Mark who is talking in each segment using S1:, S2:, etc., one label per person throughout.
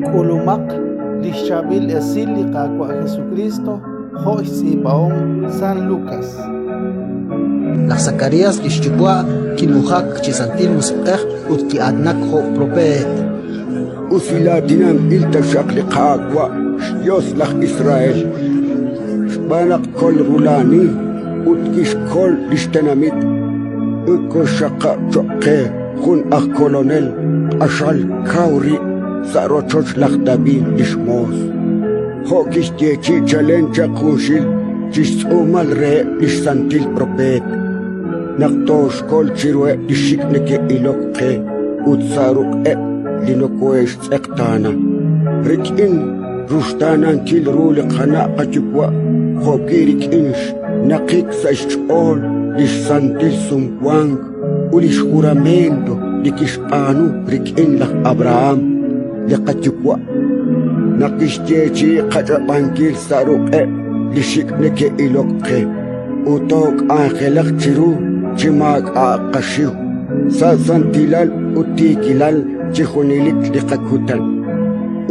S1: K'ulumaq li xChaab'il Esil li Qaawa' Jesukriist jo' xtz'iib'ahom San Lukas.
S2: Laj Sakarías li xyuwa' kinujak chi Santil Musiq'ej ut ki'aatinak jo' propeet.
S3: Usilaatinanb'il taxaq li Qaawa', xYos laj Israel, xb'aan naq kolrula'ani ut kixkol li xtenamit ut koxxaqab' cho'q qe jun aj kolonel q'axal kaw rib' sa' rochoch laj David li xmoos, jo' kixyeechi'i chalen chaq junxil chi xtz'uumal reheb' li xsantil propeet, naq tooxkol chiruheb' li xik' neke'ilok qe ut sa' ruq'eb' li nokoohe'xtz'eqtaana. Rik'in ruxtaanankil ru li qana' qayuwa' jo'wi' rik'in xnaqik sa' xch'ool li xsantil sumwank ut li xjuramento li kixb'aanu rik'in laj Abrahán li qayuwa', naq kixyeechi'i qach'ab'ankil sa' ruq'eb' li xik' neke'ilok qe ut took'anjelaq chiru chi maak'a'aq qaxiw, sa' santilal ut tiikilal chi junelik li qakutan.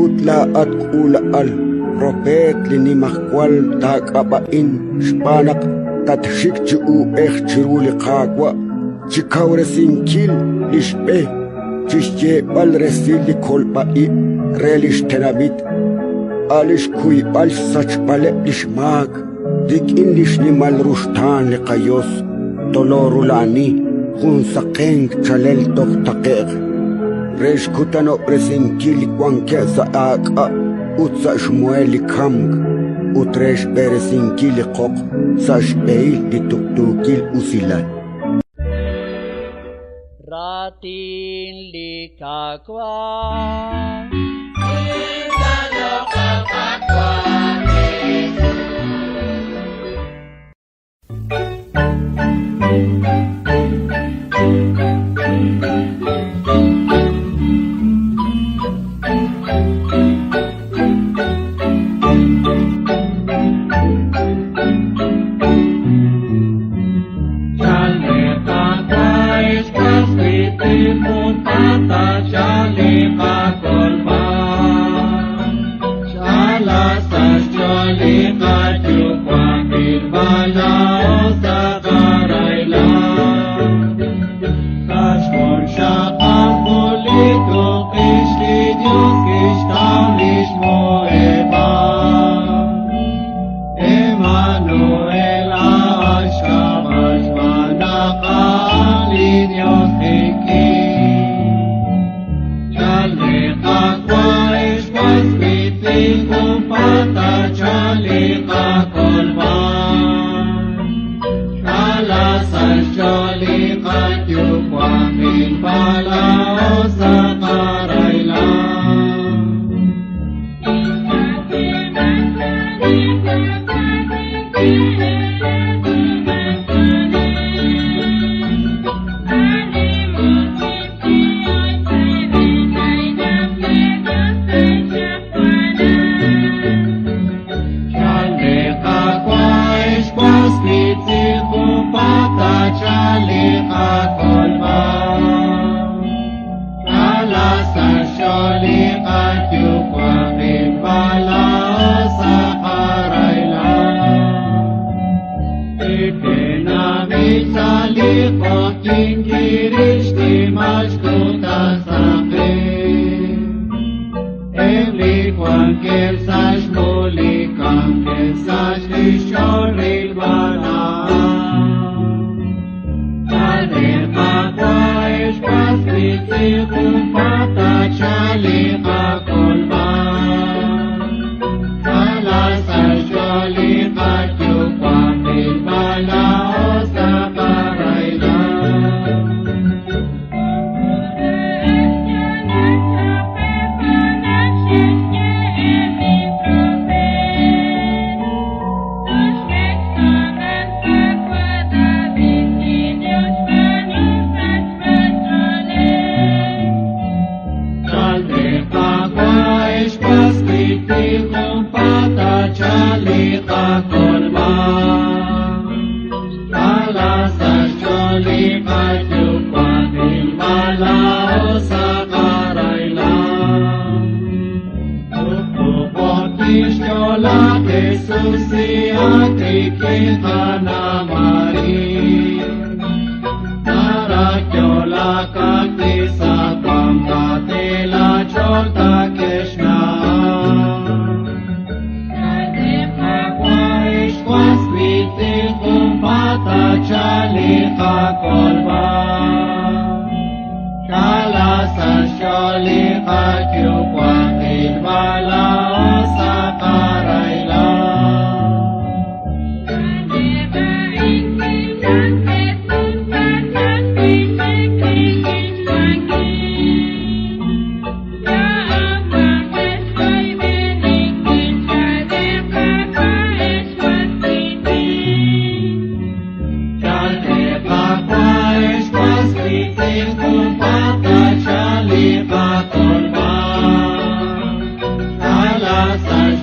S3: Ut laa'at k'uula'al, propeet li Nimajwal taak'ab'a'in xb'aan naq tatxik chi uub'ej chiru li Qaawa' chi kawresinkil li xb'e, chi xyeeb'al resil li kolb'a ib' re li xtenamit, a' li xkuyb'al xsachb'aleb' li xmaak rik'in li xnimal ruxtaan li qaYos toloorula'ani jun saqenk chalel toj taqe'q re xkutanob'resinkil li wankeb' sa' aak'ab' ut sa' xmuhel li kamk ut re xb'eresinkil li qoq sa' xb'ehil li tuqtuukil usilal.
S4: Raatin li Qaawa'.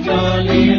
S5: Chali